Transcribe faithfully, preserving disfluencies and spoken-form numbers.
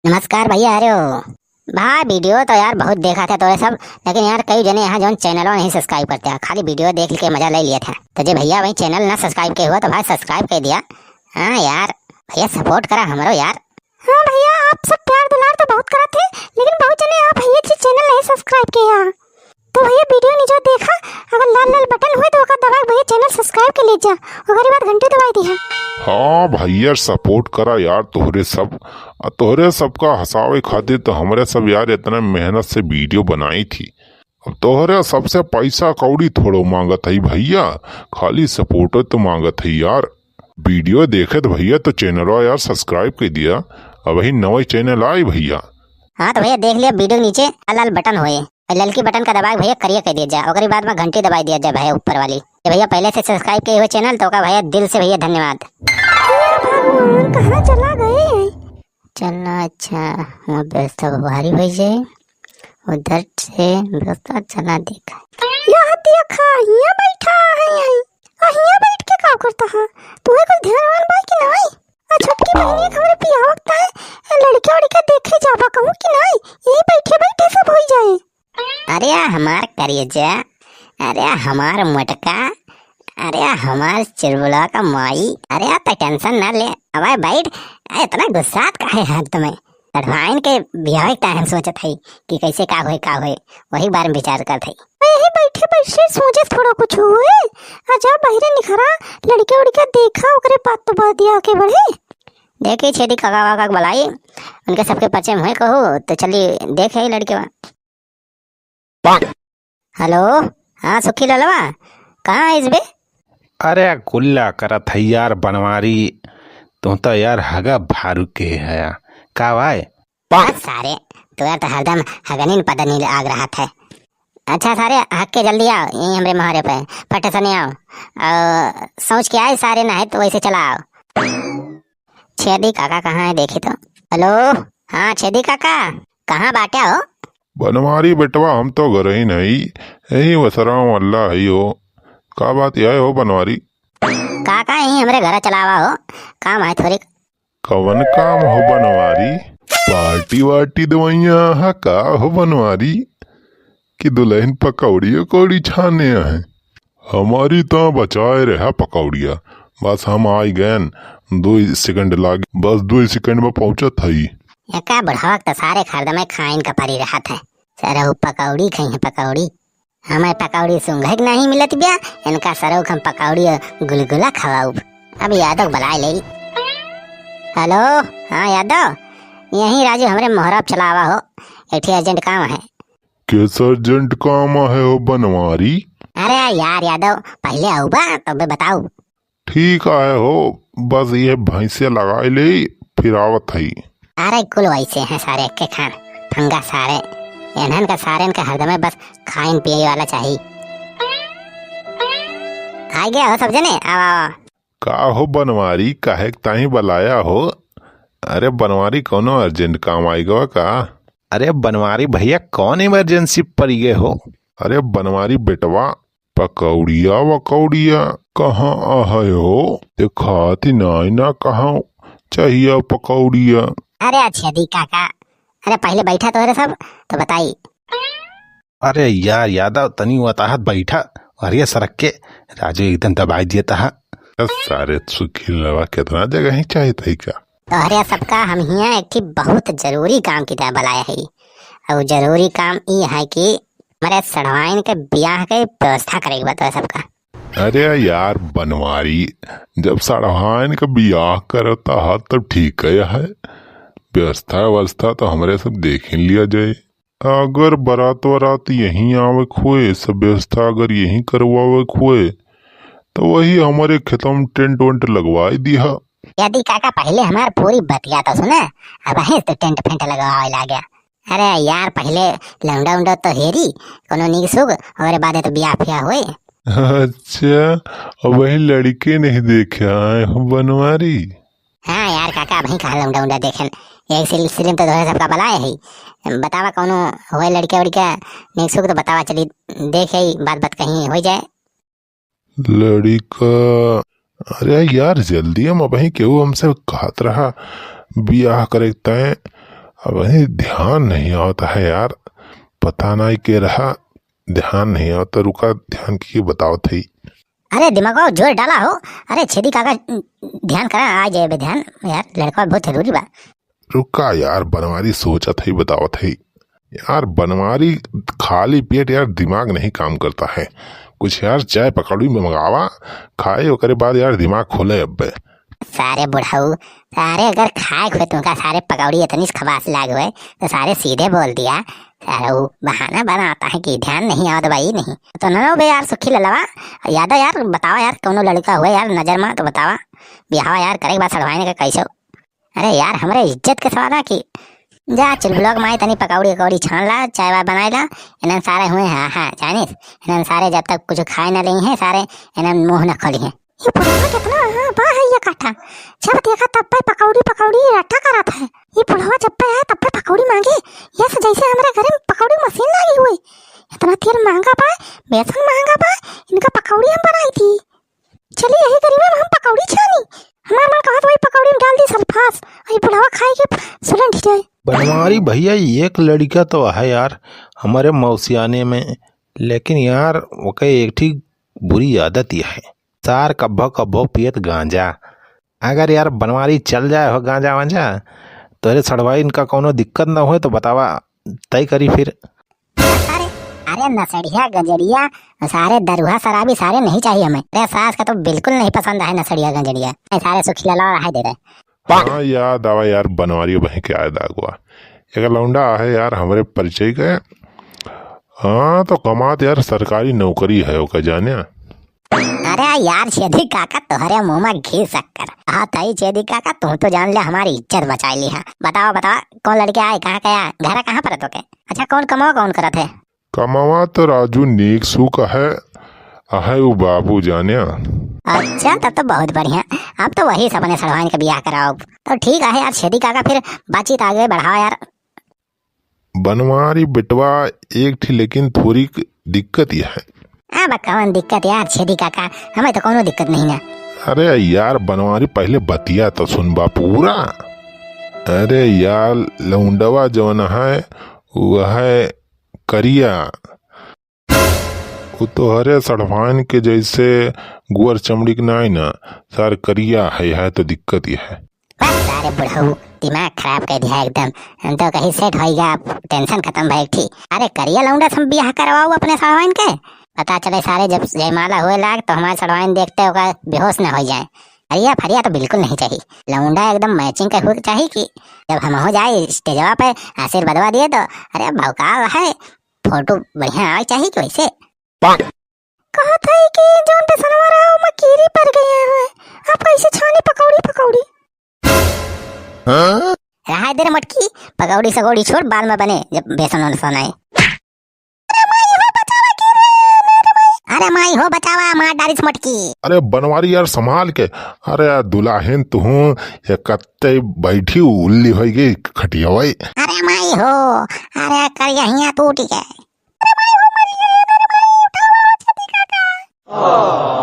नमस्कार भइया, अरे ओ भाई, video तो यार बहुत देखा था तोरे सब, लेकिन यार कई जने यहाँ जौन channel नहीं subscribe करते हैं, खाली video देख के मजा ले लिया था। तो जे भइया भाई channel ना subscribe के हुआ तो भाई subscribe कर दिया। हाँ यार भइया, support करा हमरो यार। हाँ भइया, आप सब प्यार दुलार तो बहुत करत है, लेकिन बहुत जने आप भइया जी channel नहीं subscribe किया। तो भइया video नीचे देखा, अगर लाल लाल button हुए तो ओकर दबाए भइया channel subscribe के ले जा, ओकरे बाद घंटी दबाई दिहा। हाँ भइया, support करा यार, तोहरे सब, तोहरे सबका हंसावे खातिर तो हमरे सब यार इतना मेहनत से video बनाई थी। अब तोहरे सबसे पैसा कौड़ी थोड़ो मांगत है भइया, खाली support तो मांगत है यार। Video देखत भइया तो channelवा यार subscribe कर दिया, अबही नवा channel आई भइया। हाँ तो भइया देख लिया video नीचे लाल लाल button होए, और ललकी button का दबाए भइया करिया कर दिया जा, ओकरे बाद में घंटी दबाई दिया जा भइया ऊपर वाली। ये भइया पहले से subscribe किए हुए channel तो का भइया दिल से भइया धन्यवाद। हे भगवान, कहाँ चला गए? चलना अच्छा, वहाँ व्यवस्था भारी होइ जाए, उधर से व्यवस्था चला देखा। यहाँ देखा, यहाँ बैठा है, यहाँ, आ, यहाँ बैठ के का करता है? तुम्हें कोई ध्यान वान बा कि नहीं? आ छोटकी बहिनी के हमरे बियाह वक्त है, लड़के उड़के देखे जाबा कहूँ कि नहीं? यही बैठे बैठे सब होइ जाए। अरे आ हमार करेजा, अरे आ हमार मोटका, अरे आ हमार चिलबुला का माई, अरे आ तो tension ना ले, अबे बैठ, आ इतना गुस्सात काहे है तुम्हें? सढ़वाइन के बियाह के time सोचत हई कि कैसे का होए, का होए, वही बारे में विचार करत हई। यही बैठे बैठे सोचत थोड़ा कुछ होए, आ जा बहिरे निखरा, लड़के उड़के देखा, ओकरे बाद तो बतिया के बढ़े। देखी छेदी काका वाका के बुलाई, उनके सबके परिचय में होए कहू, तो चली देखे लड़के। Hello, हाँ सुखी ललवा, कहाँ आइस बे? अरे गुल्ला करत है यार बनवारी, तू तो यार हगा भारू के है, का भाई? बस सारे, तू यार तो हरदम हगनिन पदनिन आग रहत है। अच्छा सारे, हग के जल्दी आओ, यहीं हमरे मोहरे पे, फट से नहीं आओ। और सोच के आए सारे, ना है तो वैसे चला आओ। छेदी काका कहाँ है देखी तो। Hello, हाँ छेदी काका, कहाँ बाटे हो? बनवारी बेटवा, हम तो घर ही नहीं, यही वसराव अल्लाह ही हो। का बात यह हो बनवारी? काका यहीं हमरे घर चलावा हो, काम है थोड़ी। कवन काम हो बनवारी? Party वार्टी दवैया हा का हो बनवारी? कि दुलहिन पकौड़ी उकौड़ी छाने है? हमरी तो बचाए रहा पकौड़िया, बस हम आई गयन, दो second लागे, बस दो second में पहुँचत हई। एका बुढ़वा त सारे खरदमे खाइन का परी रहत है, सरहु पकौड़ी खइहें पकौड़ी। हमें पकौड़ी सूंघे के नहीं मिलत बिया, इनका सरहु हम पकौड़ी और गुलगुला खवाउब। अब यादव बुलाए ले। Hello, हाँ यादव, यहीं राजू हमरे मोहरा पे चलावा हो, एक ठे urgent काम है। कैसा urgent काम है हो बनवारी? अरे यार यादव, पहले आउबा तबे बताउब। ठीक आहे हो, बस ये भैंसे लगाए ले, फिर आवत हई। अरे कुल वैसे हैं सारे, के खान फंगा सारे, एनहन का सारेन का हरदमे बस खाइन पिए वाला चाही। आ गया हो सब जने, आओ आओ। का हो बनवारी, काहे के ताही बुलाया हो? अरे बनवारी, कौनो urgent काम आई गवा का? अरे बनवारी भैया, कौन emergency पड़ी गए हो? अरे बनवारी बेटवा, पकौड़िया वकौड़िया कहाँ आहे हो? देखाती नाई ना कहाँ चाहिए पकौड़िया। अरे छेदी काका, अरे पहले बैठा तो रे सब, तो बताई। अरे यार यादव, तनी वताहत बैठा, अरे सरक के राजू एकदम दबाई दिया तहा। ए सारे सुखी लवा, कितना जगह ही चाहिए तही का? तोहरे सबका हम हियाँ एक ठे बहुत जरूरी काम की तरह बुलाया है। और जरूरी काम ई है कि हमारे सड़वाइन के बियाह के व्यवस्था करे के बा तोहरे सबका। अरे यार बनवारी, जब सड़वाइन के बियाह करता है तब ठीक है, है व्यवस्था व्यवस्था तो हमरे सब देख ही लिया जाए। अगर बारात वारात यहीं आवे के होए, सब व्यवस्था अगर यहीं करवावे के होए, तो वही हमारे खेतवा में tent वेंट लगवाई दिहा। यदि काका पहले हमार पूरी बतिया तो सुना, अबहीं तो tent फेंट लगवावे लागे। अरे यार, पहले लौंडा उंडा तो हेरी, कोनो नीक सुग, ओकरे बादे तो बियाह फियाह होए। अच्छा, अबहीं लड़के नहीं देखे आए हो बनवारी? हाँ यार काका, अबहीं कहाँ लौंडा उंडा देखेन, यही सिल-, सिलसिले में तो तोहरे सबका बुलाए है। बतावा कौनो होए लड़के वड़के नीक सुग तो बतावा, चली देखे, बात बात कहीं हो जाए। लड़का, अरे यार जल्दी हम अबहीं केहू हमसे कहत रहा बियाह करे के तय, अबहीं ध्यान नहीं आवत है यार, पता नहीं के रहा, ध्यान नहीं आवत, रुका ध्यान की बतावत है। अरे दिमागवा जोर डाला हो। अरे छेदी काका, ध्यान करा, आ जाए बे ध्यान। यार लड़का बहुत जरूरी बा। रुका यार, बनवारी सोचत है, बतावत है। यार बनवारी, खाली पेट यार दिमाग नहीं काम करता है। कुछ यार चाय पकौड़ी मंगावा, खाए ओकरे बाद यार दिमाग खुले अब्बे। सारे बुढ़ऊ, सारे अगर खाए के होए तुमका सारे पकौड़ी इतनी से खबास लाग होए तो सारे सीधे बोल दिया। सारे वो बहाना बनाता है कि ध्यान नहीं आवत बा, ई नहीं। तो ननो बे यार सुखी ललवा, यादव यार बतावा यार, कौनो लड़का हुए यार नजर में तो बतावा, बिहावा यार करे के बाद सड़वाइन का कैसे। अरे यार, हमरे इज्जत के सवाल है कि जा चुलबुलवा के माई तनी पकौड़ी अकौड़ी छान ला, चाय वाय बनाए ला। इन्हन सारे हुए, हाँ, हाँ, जानिस, इन्हन सारे जब तक कुछ खाए ना लेइहैं, सारे इन्हन मुँह ना खोलिहैं। ई बुढ़वा कितना, हाँ, बा है ये काठा। जब देखा तब पे पकौड़ी, पकौड़ी रट्टा करत है। ई बुढ़वा जब पे आए तब पे पकौड़ी मांगे। ये से जैसे हमरे घरे में पकौड़ी मशीन लागी हुई। इतना तेल महंगा बा, बेसन महंगा बा, इनका पकौड़ी हम बनाई थी। चली यही गरीबी में हम पकौड़ी छानी। हमार मन कहत वही पकौड़ी में डाल दी सल्फास, वही बुढ़वा खाए के सुलंड जाए। बनवारी भैया, एक लड़का तो है यार हमारे मौसियाने में, लेकिन यार ओके एक ठीक बुरी आदत ही है। सार कब्बो कब्बो पियत गांजा। अगर यार बनवारी चल जाए हो गांजा वांजा, तो अरे सड़वाइन का कौनो दिक्कत ना होए तो बतावा, तय करी फिर। अरे, अरे नसड़िया गंजड़िया, सारे दरुहा शराबी सारे नहीं चाहिए हमें। अरे सास का तो बिल्कुल नहीं पसंद है नसड़िया गंजड़िया। ए, सारे सुखी ललवा रहा दे रहे। हाँ, याद आवा यार, बनवारी बहन के याद आ गवा। एक लौंडा है यार हमरे परिचय के। हाँ, तो कमात यार सरकारी नौकरी है ओका जाने। अरे यार छेदी काका, तोहरे मुंह में घी शक्कर। हाँ तई छेदी काका, तू तो जान ले हमारी इज्जत बचाई ली है। बतावा, बतावा, कौन लड़के आए, कहाँ गया, घर कहाँ पर है तोके? अच्छा, कौन कमावा कौन करत है? कमावा तो राजू नीक सूक है, आहे उ बाबू जाने। अच्छा, तब तो बहुत बढ़िया। अब तो वही से अपने सड़वाइन के बियाह कराओ। तो ठीक है यार छेदी काका, फिर बातचीत आगे बढ़ाओ यार। बनवारी बेटवा, एक ठी लेकिन थोड़ी दिक्कत यह है। अब कौन दिक्कत यार छेदी काका, हमें तो कोनो दिक्कत नहीं ना। अरे यार बनवारी, पहले बतिया तो सुनबा पूरा। अरे यार लौंडवा जौन है, वह है करिया। वो तोहरे सड़फाइन के जैसे गुअर चमड़ी के नाई ना, सार करिया है, है तो दिक्कत यह है। बस सारे बुढ़ऊ, दिमाग खराब कर दिया एकदम। हम तो कहीं सेट होइगा, टेंशन खत्म भा एक ठी। अरे करिया लौंडा से हम बियाह करवाऊ अपने सड़वाइन के। पता चले सारे जब जयमाला हुए लाग तो हमारे सड़वाइन देखते ओका बेहोश न हो जाए। करिया फरिया तो बिल्कुल नहीं चाहिए, लौंडा एकदम मैचिंग का हुए चाहिए कि जब हम हो जाए स्टेजवा पे आशीर्वादवा दिए तो, अरे भौकाल है, फोटो बढ़िया आवे चाहिए कि वैसे। कहत है कि जौन बेसनवा रहा ओमा कीरी पड़ गया है, अब कैसे छानी पकौड़ी पकौड़ी? हाँ? रहा दे रे मटकी, पकौड़ी सकौड़ी छोड़, बाद में बने जब बेसन उसन आए। अरे माई हो बचावा की रे, मेरे माई। अरे माई हो बचावा, मार डारिस मटकी। अरे बनवारी यार संभाल के। अरे दुलाहिन तुहूँ एकत्ते बैठी उल्ली होई गई खटिया होई। अरे माई हो, अरे करिया हिया टूट गए। अरे माई हो मरी गए, अरे माई उठावा छेदी काका।